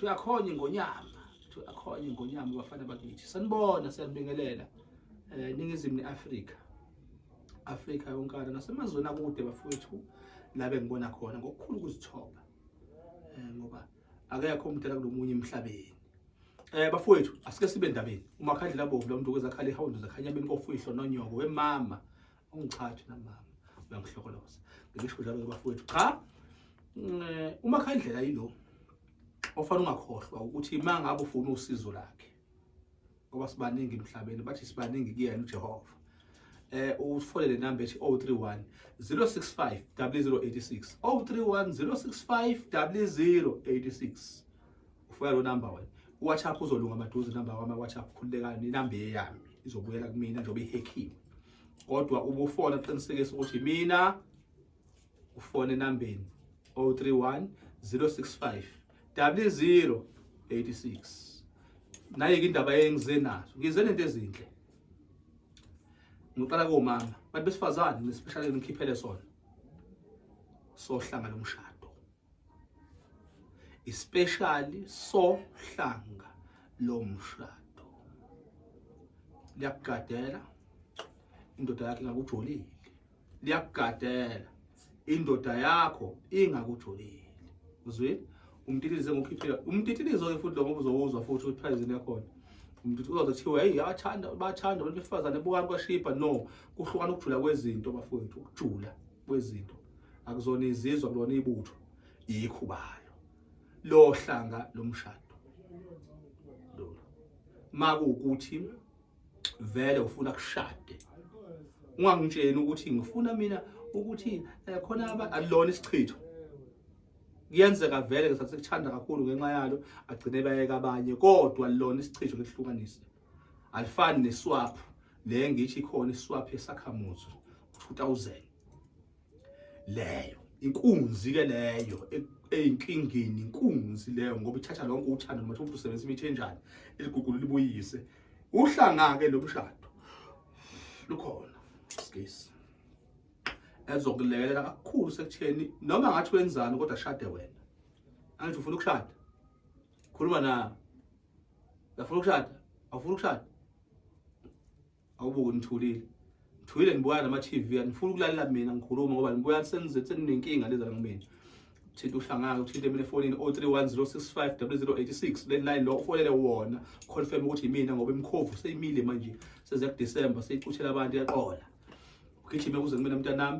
Bathi uyakhonya ingonyama, bathi uyakhonya ingonyama bafana bakithi. Sanibona, siyanibingelela Ningizimu neAfrika. Afrika yonkana nasemazweni akude bafowethu la bengibona khona ngokukhulu ukuzithoba. Ngoba akekho umdala kulomunye emhlabeni. Bafowethu asike sibe endabeni. Umakhandlela bovu lo muntu kwezakhala ihondo zakhanyabeni kofihlo nonyoko wemama ungichathi namama uyangihlokoloza. Ngisho njalo ke bafowethu cha umakhandlela yilo ofana ungakhohlwa ukuthi mangabe ufuna usizo lakhe ngoba sibaningi emhlabeni bathi sibaningi kuyena uJehova. Ufonele number ethi 031 065 0086 031 065 0086. Ufuna lo number wena uWhatsApp uzolunga maduze number wami WhatsApp khululekani inamba eyami izobuyela kumina njengoba ihackiwe kodwa ubufona qinisekisa ukuthi mina ufone enambeni 031 065 0086. Naye ke indaba engize nazo, ngize nento ezinhle. Ngiqala komama, bantu besifazane, nespecial ngikhiphele sona sohlanga lomshado, especially sohlanga lomshado. Liyakugadela indoda yakhe ingakujolile, liyakugadela indoda yakho ingakujolile. Uzwile? Umtitilizo engukhiphela umtitilizo ke futhi lo ngoba uzowuzwa futhi ukuthi price yakhona umuntu uzoze kuthiwa hey abathanda bathanda abantu besifazane bukani kwashipha. No, kuhlukana ukujula kwezinto bafowethu, ukujula kwezinto akuzona izizwa kulona ibutho ikhubalo lohlanga lomshado lolu. Makuwukuthi vele ufuna kushade ungangitsheni ukuthi ngifuna mina ukuthi khona alona isichitho kuyenzeka vele ngesikhathi sekuthanda kakhulu ngenxa yalo agcine bayeka abanye kodwa lona isichitho lehlukanise alifani neswap le ngithi ikhona iswap yesakhamuzi 2000 leyo inkunzi ke leyo eyinkingeni inkunzi leyo ngoba ithatha lonke uthando noma umuntu usebenzisa imithi enjani eligugu libuyise uhlanga ke lo mshado lukhona isigesi ezokulekelela kakhulu sekutheni noma ngathi wenzani kodwa shade wena. Angithi ufuna ukushada, khuluma na uyafuna ukushada, awufuna ukushada, awubuke nithulile nithulile nibuka nama TV anifuna ukulalela mina ngikhuluma ngoba nibuya senze seninenkinga leza kumina. Thinta uhlangana uthinte mina efonini 0310650086 le line lo ufonele wona confirm ukuthi imina ngoba imkhovu seyimile manje seze ku December seyicuthela abantu yaqola ugijime kuze kumina mntanami.